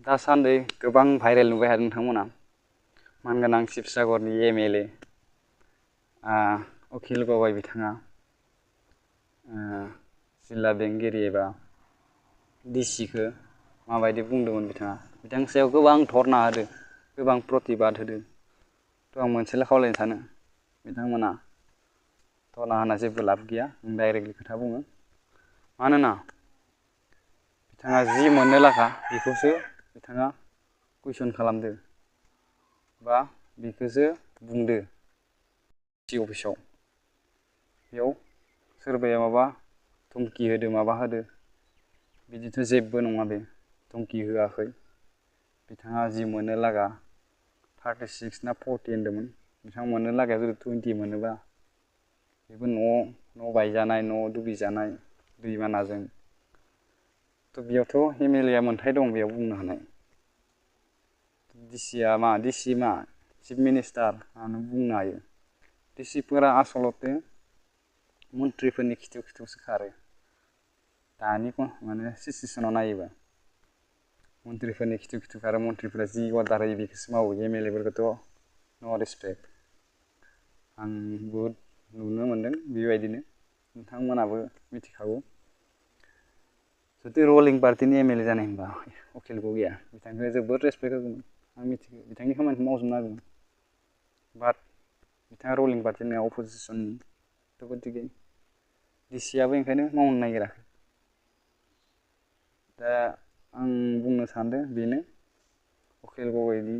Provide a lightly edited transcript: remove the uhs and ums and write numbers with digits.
दासान्दै गोबां भाइरेल नुबाय थादों नोंथांमोना मानगोनां शिबसागरनि एमएलए अखिल गगৈ बिथाङा जिल्ला बेंगिरि एबा डिसिखौ माबायदि बुंदोंमोन बिथांनि सायाव गोबां धरना होदो गोबां प्रतिबाद होदो थ' आं मोनसेल' खावलायनो सानो बिथांमोना धरना होना जेबो लाब गैया आं डाइरेक्टलि खोथा बुङो मानोना बिथाङा जि मोननो लागा बेखौसो बिथाङा कुइसन खालामदो बा बेखौसो बुंदो डि अफिसाव बेयाव सोरबाया माबा धमकी होदो माबा होदो बिदिथ' जेबो नङा बे धमकी होआखै बिथाङा जि मोननो लागा 36 ना 40 होनदोंमोन बिथां मोननो लागाया जुदि 20 मोनोबा बेबो न' बायजानाय न' दुबिजानाय दैबानाजों थ' बेयावथ' एमएलए मोनथाय दं बेयाव बुंनो हानाय डिसिआ मा चिफ मिनिस्टार आनो बुंनो हायो डिसिफोरा आसलते मन्थ्रिफोरनि खिथु-खिथुसो खारो दानि माने सिचुवेसनाव नायोबा मन्थ्रिफोरनि खिथु-खिथु खारो मन्थ्रिफोरा जि अर्डार होयो बेखौसो मावो एमएलएफोरखौथ' नो रेसपेक्ट आं बहुत नुनो मोनदों बेबायदिनो नोंथांमोनाबो मिथिखागौ जुदि रुलिं पार्टीनि एमएलए जानाय होनबा अखिल गगैया बिथांखौ जोबोद रेसपेक्ट होगौमोन आं मिथिगौ बिथांनि खामानिखौ मावजोबनो हागौमोन बाट बिथाङा रुलिं पार्टीनि अपोजिशननि थ' गतिके डिसिआबो ओंखायनो मावनो नागिराखै दा आं बुंनो सानदों बेनो अखिल गगैनि